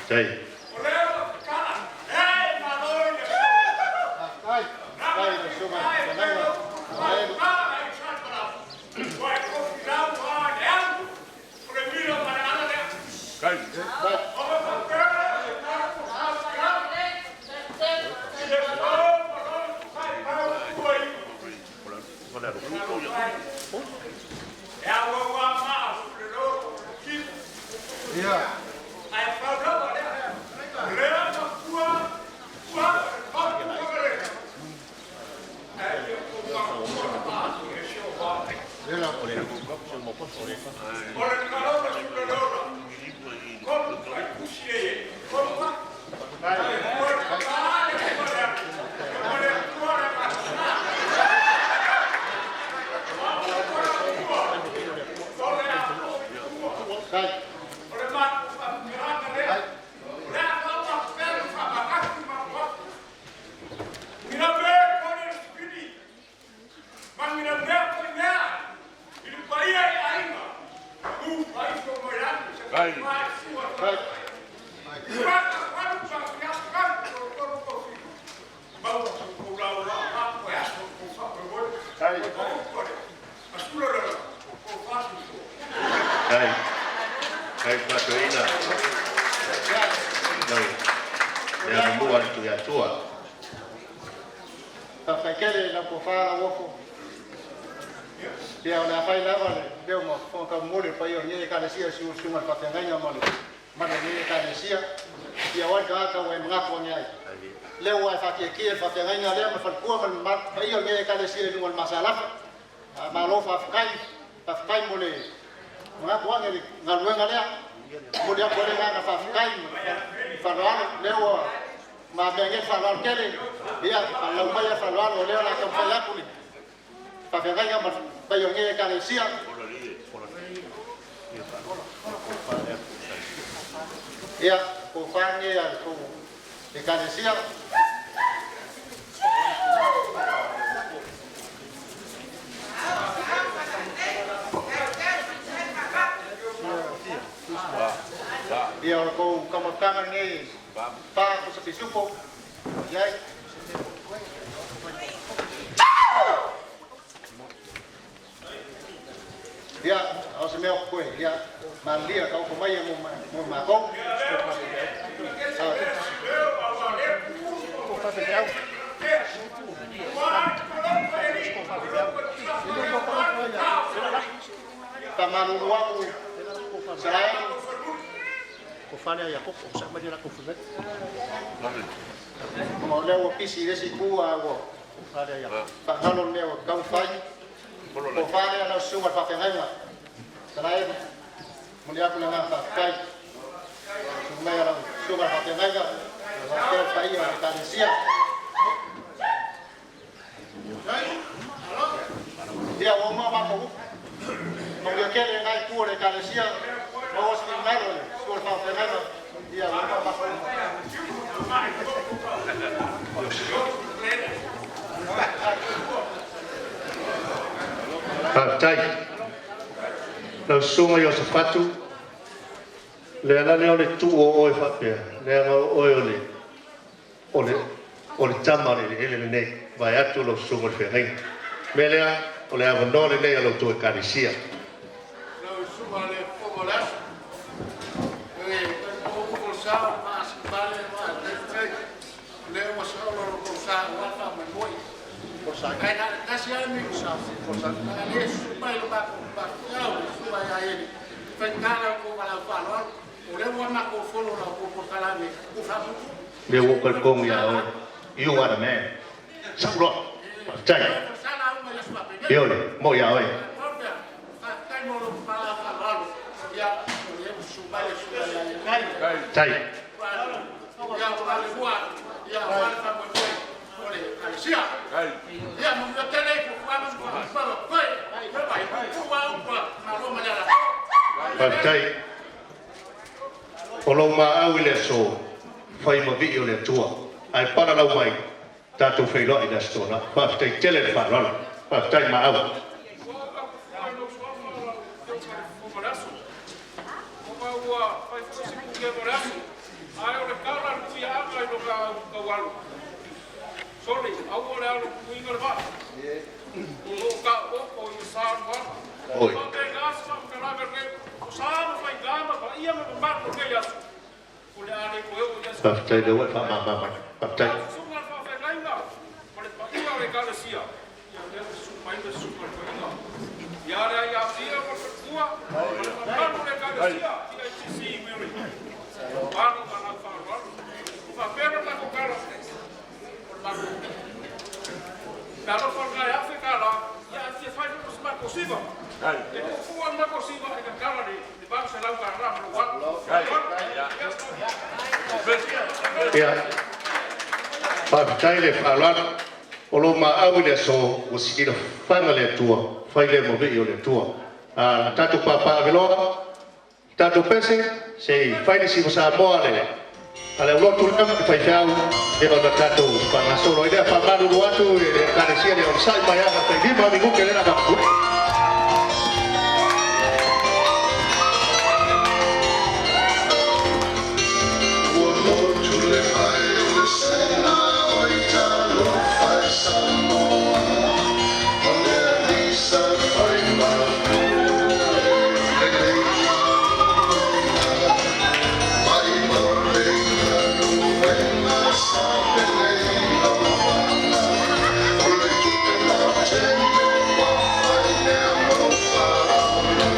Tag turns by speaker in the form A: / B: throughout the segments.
A: Tai. Tai. Tai whakatuina. Lau. Lea mamua le tui atua.
B: Faafetai lau tofa Lauofo. Ia o le a fai lava le leo ma fofoga taumoli o le paia o lenei Ekalesia i susuga i le faafeagaiga ma le mamalu o lenei Ekalesia. Ia o ai le tagata ua e manatu ane ai. Lea ua e faatietie le faafeagaiga lea ma le faletua ma le mamalu paia o lenei Ekalesia i luga o le masalafa. Malo faafetai, faafetai mo le manatu ane i le galuega lea. Momoli atu ai le agaga faafetai ma le faaaloalo. Lea ua mamea nei le faaaloalo tele. Ia, faalalau mai le faaaloalo o lea o le a taumafai atu le faafeagaiga ma le paia o lenei Ekalesia. Ia, tofa nei a le tou Ekalesia. Ia, o le tou taumafataga lenei pa pusa pisupo. Iai. Ia, o se mea o koe, ia, malilia ka oko mai e mo mātou. Faamalulu aku Isaraelu. Ona o lea ua pisi i le isi itu a ua faagalo le mea ua tatau ona fai. Tofa lea lau susuga i le faafeagaiga Isaraelu. Momoli atu le agaga faafetai. Susu mai lau susuga i le faafeagaiga faapea le paia o le Ekalesia. Ia, ua uma matou upu. Manuia tele lena itu o le Ekalesia. Maua se finagalo i le susuga i le faafeagaiga. Ia, ua uma matou upu.
A: Faafetai. Lau susuga Iosafatu, le ala lea o le tuu o oe faapea, leaga o oe o le o le o le tama o le eleele lenei, vaeatu lau susuga i le feagaiga. O le mea lea, o le avanoa lenei a la outou Ekalesia.
C: Lau susuga i le Fofoga o le Aso, e talitonu o sa o le faasivale ma le taimi nei, o lea ua sao lo outou sa aua le faamoemoe. Ae na o le tasi lava le minute, a le susu mai lo matou faafeau le susuga ia Ieli, faigata la outou valaau faaaloalo, o lea ua matou follow la outou polokalame ua faapuupuu.
A: Lea ua ou talitonu ia oe, you are the man. Sau loa. Faafetai. Ioe, mo ia oe. Tai. Faafetai. O lou maau i le aso, fai ma vii o le Atua. Ae palalau mai, tatou feiloai i le Aso Toonai. Faafetai tele le faaaloalo. Faafetai maau.
C: Ua faafofoga i lou suafa lau Afioga i le Fofoga o le Aso, ona ua fai foi se pule mo le aso.
D: lo ka taualo. Sole, aua le alo kuiga le vaa. O lo ka o i sa nuana.
A: Oi.
D: Faapena se faamatalaga lenei. O sa ma faiga ma paia ma mamalu o lenei aso. O le a le toe oo i aso.
A: Faafetai lea ua e faamama mai. Faafetai.
D: Susuga le faafeagaiga ma le paia o le Ekalesia. Ia lea ua susu mai le susuga i le toeaina. Ia le ai afia ma le faletua ma le mamalu o le Ekalesia PICC i Miri. Alo ma lau faaaloalo. Ua faapea le matou tala, o le matou meaalofa lena e $1,000, ia ae fia fai foi ma se matou siva. E puupuu lava le matou siva e tatala le $800 ma lou alu.
A: Ia, faafetai le faaaloalo. O lo maau i le aso ua silafaga le Atua, fai lea ma vii o le Atua. A tatou papaaveloa, tatou pese, se i fai le siva Samoa le a le aulotu lea ma le faifeau, ia ona tatou faagasolo ai lea. Faamalulu atu i le Ekalesia le onosai mai aga tai 5 minute lea na.
E: Ua motu le vai o le Saina o i talofa e Samoa O le alisa fai mapue lelei maluega Mai mo le galuega sa pelei lauana O le tupe lautele ua fai mea mau faaola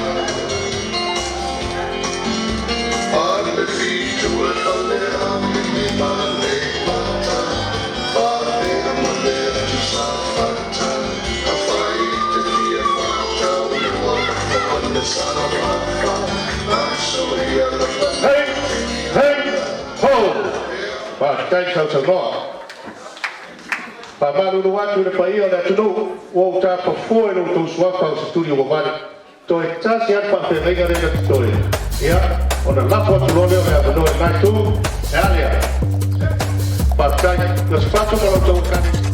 E: Ale fitu e fale amini ma le mata Fāpea ma le atu sa fata A fai te fia fata ua O le sana wafa Aso ia la
A: Hei, hei, ho! Faafetai sausaunoa. Faamalulu atu i le paia o le atunuu, ua ou tapafua i lo outou suafa o se tuli ua vale. Toe tasi lava le faafeagaiga lea na totoe, ia, ona lafo atu loa lea o le avanoa i lena itu. E a lea? Faafetai. Iosefatu ma la outou ekalesia.